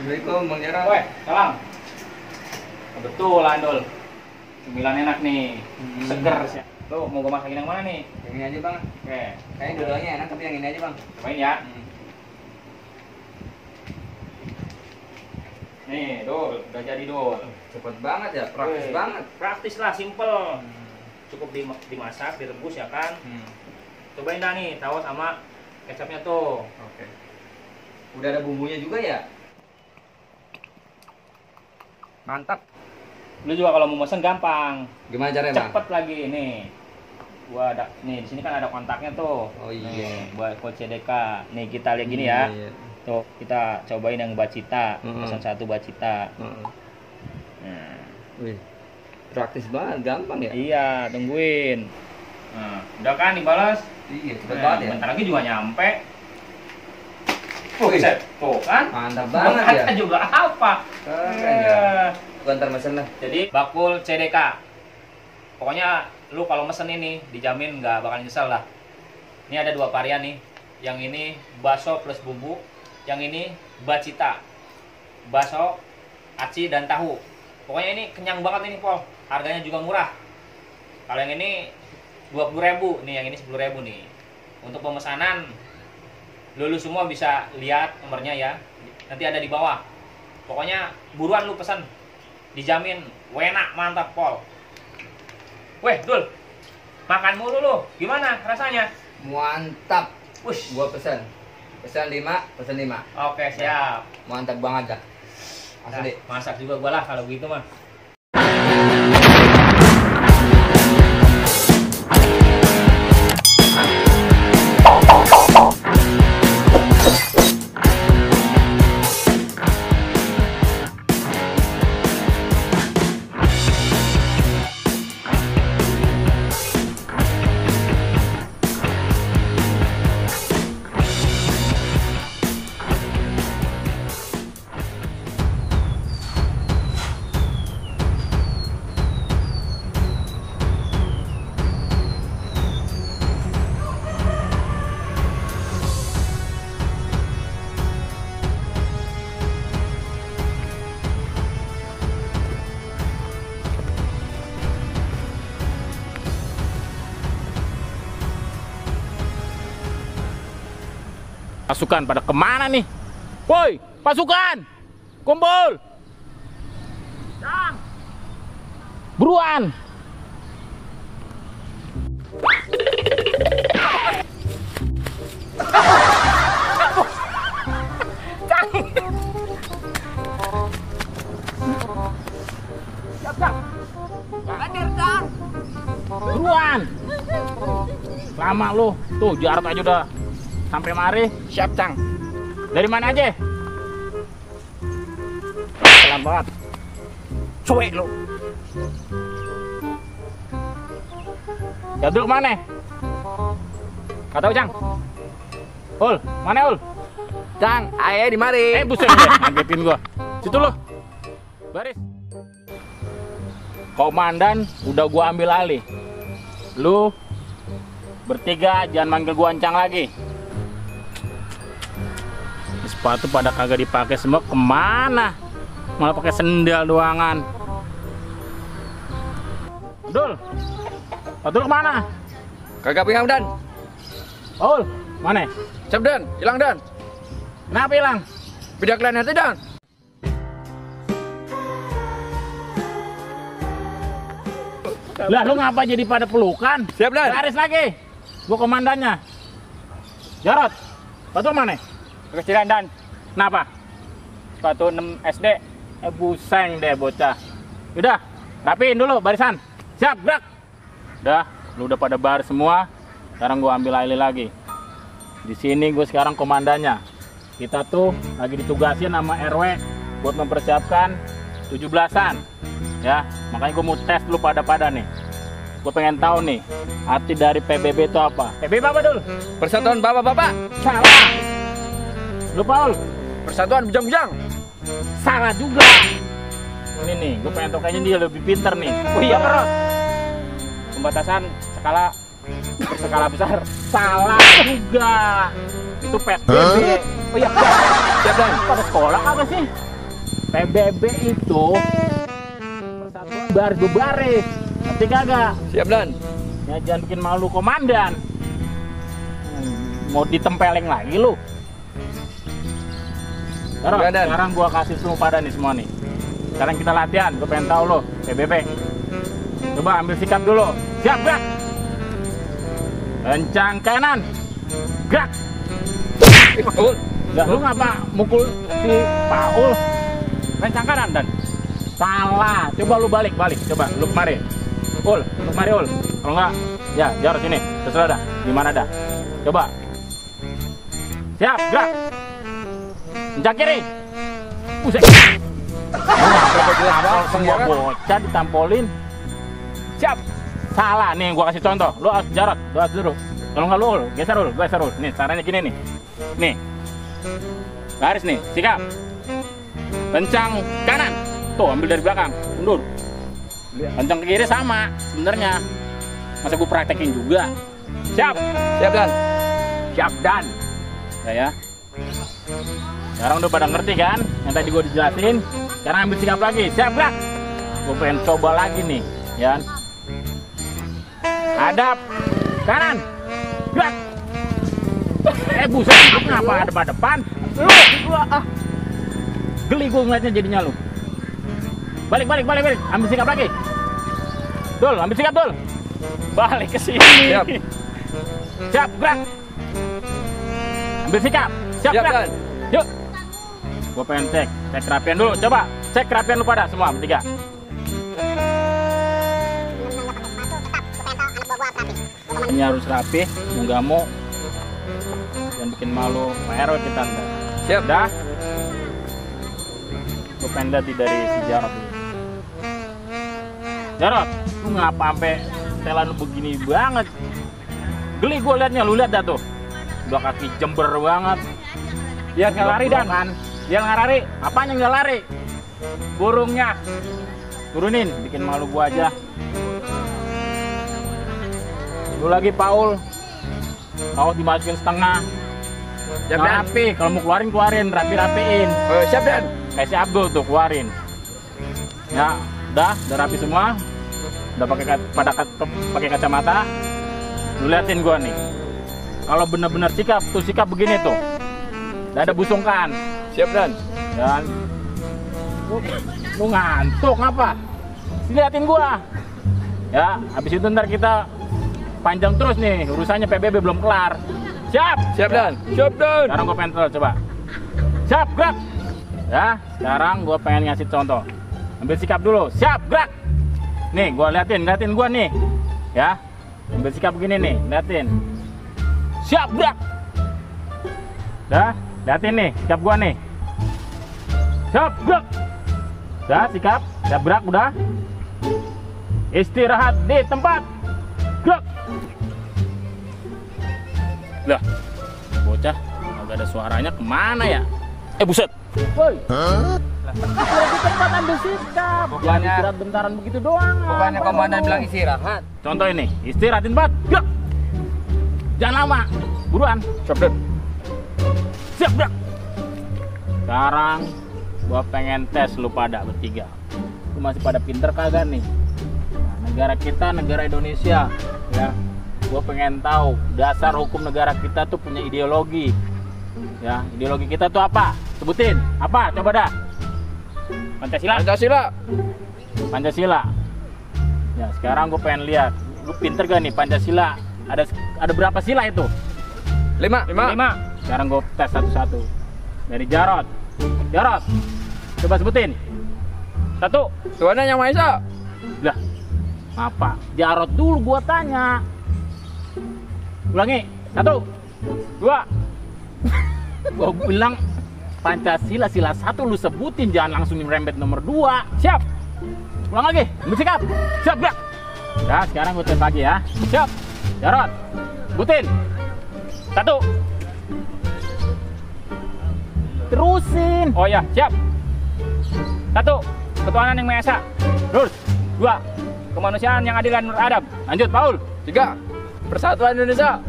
Assalamualaikum Bang Jarot. Weh, salam. Betul, Andol. Cemilan enak nih. Seger sih. Lo mau gue masakin yang mana nih? Yang ini aja Bang. Oke. Kayaknya dua-duanya enak tapi yang ini aja Bang. Cobain ya. Nih, Dul, udah jadi Dul. Cepet banget ya, praktis banget. Praktis lah, simple. Cukup dimasak, direbus ya kan. Cobain dah nih, tahu sama kecapnya tuh. Oke. Udah ada bumbunya juga ya? Mantap. Lu juga kalau mau mesen gampang. Gimana caranya, Bang? Cepet lagi nih. Gua ada nih di sini kan ada kontaknya tuh. Oh iya. Nih, buat kode CDK. Nih kita lihat gini ya. Iya. Tuh, kita cobain yang Bacita. Pesan 1 Bacita. Nah. Wih. Praktis banget, gampang ya? Iya, tungguin. Nah, udah kan dibalas? Iya, cepet Nah, banget ya. bentar lagi juga nyampe. Wih. Set, tuh kan? Mantap banget ya. Kata juga apa? Keren ya. Bentar mesen lah. Jadi bakul CDK. Pokoknya lu kalau mesen ini dijamin nggak bakal nyesel lah. Ini ada 2 varian nih. Yang ini bakso plus bumbu. Yang ini Bacita. Bakso, aci dan tahu. Pokoknya ini kenyang banget ini, Pol. Harganya juga murah. Kalau yang ini 20.000, nih yang ini 10.000 nih. Untuk pemesanan lu semua bisa lihat nomornya ya. Nanti ada di bawah. Pokoknya buruan lu pesan. Dijamin enak, mantap, Pol. Weh, Dul. Makan mulu lu. Gimana rasanya? Mantap. Wush. Gua pesan. Pesan 5, pesan 5. Oke, siap. Mantap banget dah. Asli. Nah, masak juga gua lah kalau gitu mah. Pasukan pada kemana nih? Woi, pasukan! Kumpul! Buruan! Buruan! Lama lu. Tuh, Jarot aja udah sampai mari. Siap, Cang. Dari mana aja? Pelan banget. Cuek lu. Ya dulu kemana? Gak tahu, Cang. Ul, mana Ul? Cang, ayo di mari. Buset deh, ngagetin gua. Situ lu. Baris. Komandan udah gua ambil alih. Lu bertiga jangan manggil gua Ancang lagi. Sepatu pada kagak dipakai semua, kemana? Malah pakai sendal doangan. Dul, Dul kemana? Kagak pegang, Dan. Ul, mana? Siap, Dan. Hilang, Dan. Kenapa hilang? Beda kalian nanti, Dan. Lah, lu ngapa jadi pada pelukan? Siap, Dan. Garis lagi. Gua komandannya. Jarot, Dul mana? Kecilan, Dan. Kenapa? Sepatu 6 SD. Buseng deh bocah. Udah, rapiin dulu barisan. Siap, gerak. Udah, lu udah pada baris semua. Sekarang gua ambil alih lagi. Di sini gue sekarang komandannya. Kita tuh lagi ditugasin sama RW buat mempersiapkan 17-an. Ya, makanya gue mau tes dulu pada nih. Gue pengen tahu nih, arti dari PBB itu apa? PBB apa, Dul? Persatuan Bapak-bapak. Salah. Lu Paul? Persatuan Bujang-bujang. Salah juga. Ini nih, gue pengen tahu kayaknya dia lebih pinter nih. Oh iya, Bro. Pembatasan skala berskala besar. Salah juga. Itu PSBB. Oh iya. Siap Dan. Pada sekolah kagak sih? PBB itu persatuan baris berbaris. Ngerti kagak? Siap Dan. Ya jangan bikin malu komandan. Mau ditempeleng lagi lu. Taruh, Iya, Dan. sekarang gua kasih semua pada nih semua nih. Sekarang kita latihan, gua pengen tahu lo, PBB. Coba ambil sikap dulu. Siap, gerak. Kencang kanan. Gerak. Paul. Lah, lu ngapa mukul si Paul? Kencang kanan dan salah. Coba lu balik. Coba lu kemari. Ul, lu kemari Ul. Kalau enggak, ya jarak sini. Terserah dah. Gimana dah? Coba. Siap, gerak. Kencang kiri. Buset. Semua bocah ditampolin. Siap. Salah nih, gua kasih contoh. Lu harus jarak, lu harus duduk. Kalau nggak lu Ul, geser Ul. Nih, caranya gini nih. Nih. Garis nih, sikap. Kencang kanan. Tuh, ambil dari belakang. Mundur. Kencang ke kiri sama sebenarnya. Masa gua praktekin juga. Siap. Siap Dan. Siap dan. Ya. Sekarang udah pada ngerti kan? Yang tadi gua dijelasin. Sekarang ambil sikap lagi. Siap, gerak. Gua pengen coba lagi nih, ya. Hadap kanan. Gerak. Buset, lu kenapa ada depan? Lu geli gua ngeliatnya jadinya lu. Balik. Ambil sikap lagi. Dul, ambil sikap Dul. Balik ke sini. Siap. Siap, gerak. Ambil sikap. Siap, Siap gerak. Dan. Yuk. Gua pengen cek kerapian dulu. Coba cek kerapian lu pada semua bertiga. Ini harus rapi, mau nggak mau. Jangan bikin malu Pak RW kita ntar. Siap. Dah. Gua pengen lihat dari si Jarot dulu. Jarot, lu ngapa sampai setelan lu begini banget? Geli gua liatnya, lu lihat dah tuh. Dua kaki jember banget. Dia nggak lari dan kan? Dia nggak lari. Apanya nggak lari? Burungnya. Turunin, bikin malu gua aja. Lu lagi Paul. Kau dimasukin setengah. Siap Dan. Rapi, kalau mau keluarin, rapiin. Siap Dan. Kayak si Abdul tuh keluarin. Ya, udah rapi semua. Udah pakai kacamata. Lu liatin gua nih. Kalau bener-bener sikap begini tuh. Udah ada busungkan. Siap Dan. Dan lu ngantuk ngapa? Liatin gua. Ya, habis itu ntar kita panjang terus nih, urusannya PBB belum kelar. Siap. Siap Dan. Siap Dan. Sekarang gue pengen coba. Siap, gerak. Ya, sekarang gue pengen ngasih contoh. Ambil sikap dulu. Siap, gerak. Nih, gue liatin gue nih. Ya, ambil sikap begini nih, liatin. Siap, gerak. Dah, liatin nih, sikap gue nih. Siap, gerak. Dah, sikap, siap gerak, udah. Istirahat di tempat. Gerak. Lah, bocah, agak ada suaranya kemana ya? Buset. Woi. Di tempat ambil sikap. Jangan istirahat bentaran begitu doang. Bukannya komandan bilang istirahat. Contoh ini, istirahat di tempat. Gerak. Jangan lama. Buruan. Siap Dan. Siap, gerak. Sekarang gua pengen tes lu pada bertiga. Lu masih pada pinter kagak nih? Nah, negara kita, negara Indonesia, ya. Gua pengen tahu dasar hukum negara kita tuh punya ideologi. Ya, ideologi kita tuh apa? Sebutin. Apa? Coba dah. Pancasila. Pancasila. Ya, sekarang gue pengen lihat. Lu pinter gak nih Pancasila? Ada berapa sila itu? 5. 5. Sekarang gue tes satu-satu. Dari Jarot. Jarot. Coba sebutin. 1. Tuhan Yang Maha Esa. Lah. Apa? Jarot dulu gua tanya. Ulangi. 1, 2. Gua bilang Pancasila sila 1 lu sebutin, jangan langsung merembet nomor 2. Siap. Ulang lagi. Bersikap. Siap, gerak. Nah, sekarang gue tes lagi ya. Siap. Jarot. Sebutin. 1. Terusin. Oh ya, siap. 1. Ketuhanan Yang Maha Esa. Terus. 2. Kemanusiaan yang adil dan beradab. Lanjut, Paul. 3. Persatuan Indonesia.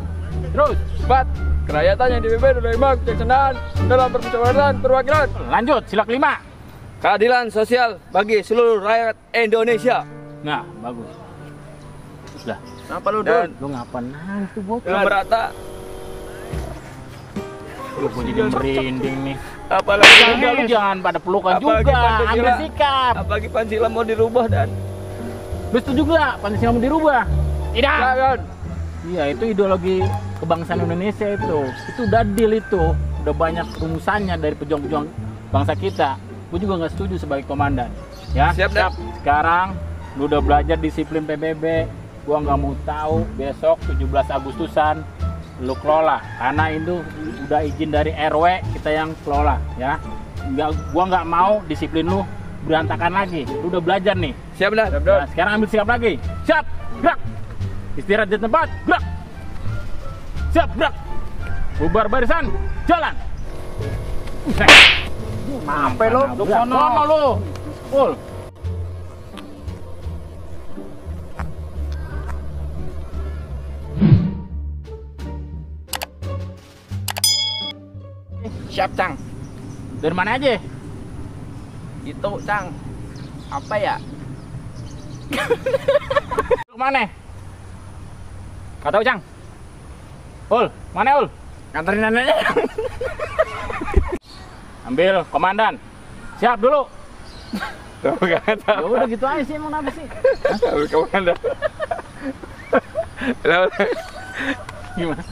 Terus. 4. Kerakyatan yang dipimpin oleh Imam kejaksanaan dalam permusyawaratan perwakilan. Lanjut, sila kelima. Keadilan sosial bagi seluruh rakyat Indonesia. Nah, bagus. Sudah. Apa lu, Dan Don? lu ngapain nangis tuh bocah? Yang merata. Lu gua jadi merinding nih. Apalagi Lu jangan pada pelukan Apalagi juga, Pancasila. ambil sikap. Apalagi Pancasila mau dirubah dan Lu setuju gak Pancasila mau dirubah? Tidak. jangan. Iya, itu ideologi kebangsaan Indonesia itu. Itu udah deal itu. Udah banyak rumusannya dari pejuang-pejuang bangsa kita. Gue juga nggak setuju sebagai komandan. Ya. Siap, Dak. Sekarang lu udah belajar disiplin PBB. Gua nggak mau tahu besok 17 Agustusan lu kelola. Karena itu udah izin dari RW kita yang kelola, ya. Gua nggak mau disiplin lu berantakan lagi. Lu udah belajar nih. Siap, Dan. Nah, sekarang ambil sikap lagi. Siap, gerak. Istirahat di tempat, gerak. Siap, gerak. Bubar barisan, jalan. Sampai lo, sono lo. Full. Siap, Cang. Dari mana aja? Itu, Cang. Apa ya? Lu kemana? Gak tahu, Cang. Ul, mana Ul? Nganterin neneknya. Ambil komandan. Siap dulu. Tahu enggak Ya tahu. udah gitu aja sih, emang apa sih? Tahu komandan. Gimana?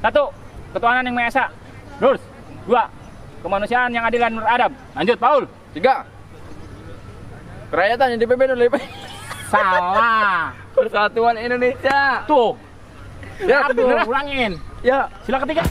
1. Ketuhanan yang Maha Esa. Terus, 2. Kemanusiaan yang adil dan beradab. lanjut Paul. 3. Kerakyatan yang dipimpin oleh Salah. Persatuan Indonesia. Tuh. Ya, Aduh, bener. ulangin. Ya. Sila ketiga.